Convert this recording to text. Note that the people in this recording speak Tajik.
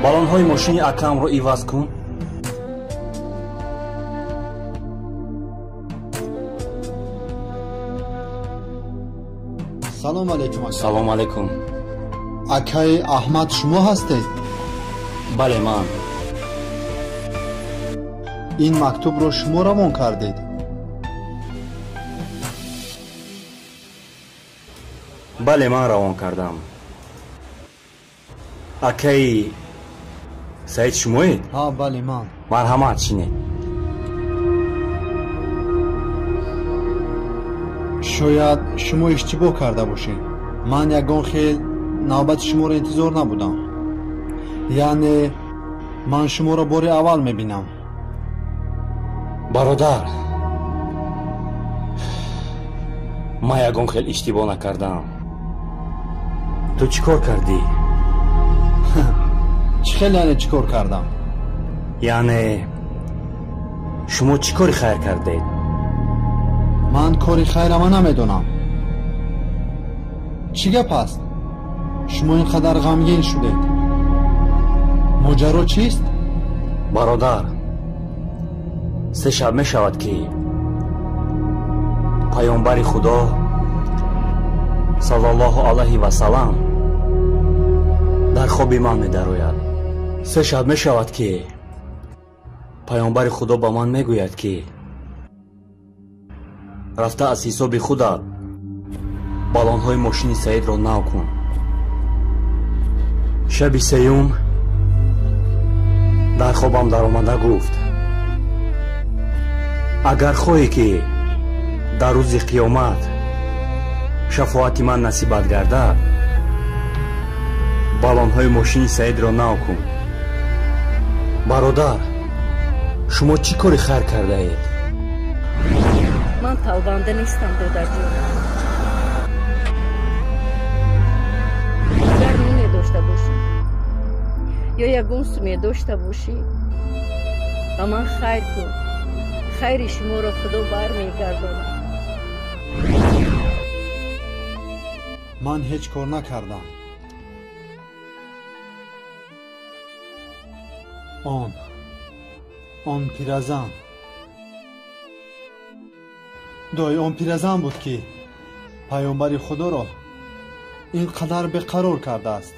Баллонҳои мошини акамро иваз кун. Салом алейкум, ака. Салом алейкум. Акаи Аҳмад шумо ҳастед? Бале, ман. Ин мактубро шумо равон кардед? Бале, ман равон кардам. Акаи Саид шумоед? Ҳа, бале, ман. Марҳамат, шинед. Шояд шумо иштибоҳ карда бошед. Ман ягон хел навбати шуморо интизор набудам. Яъне ман шуморо бори аввал мебинам. Бародар, ман ягон хел иштибоҳ накардам. Ту чӣ кор кардӣ? Чӣ хел яъне чӣ кор кардам? Яъне шумо чӣ кори хайр кардед? Ман кори хайрама намедонам. Чӣ гап аст? Шумо ин қадар ғамгин шудед. Моҷаро чист? Бародар, се шаб мешавад ки паёмбари Худо саллаллоҳу алайҳи васалам дар хоби ман медарояд. Се шаб мешавад ки паёмбари Худо ба ман мегӯяд ки рафта аз ҳисоби худат баллонҳои мошини Саидро нав кун. Шаби сеюм дар хобам даромада гуфт: агар хоҳӣ ки дар рӯзи қиёмат шафоати ман насибат гардад, баллонҳои мошини Саидро нав кун. Бародар, шумо чӣ кори хайр кардаед? Ман талбанда нестам, додарҷон. Агар ноне дошта бошӣ ё ягон суме дошта бошӣ, ба ман хайр кун. Хайри шуморо Худо бармегардонад. Ман ҳеҷ кор накардам. Он пиразан дой, он пиразан буд ки паёмбари Худоро ин қадар беқарор кардааст.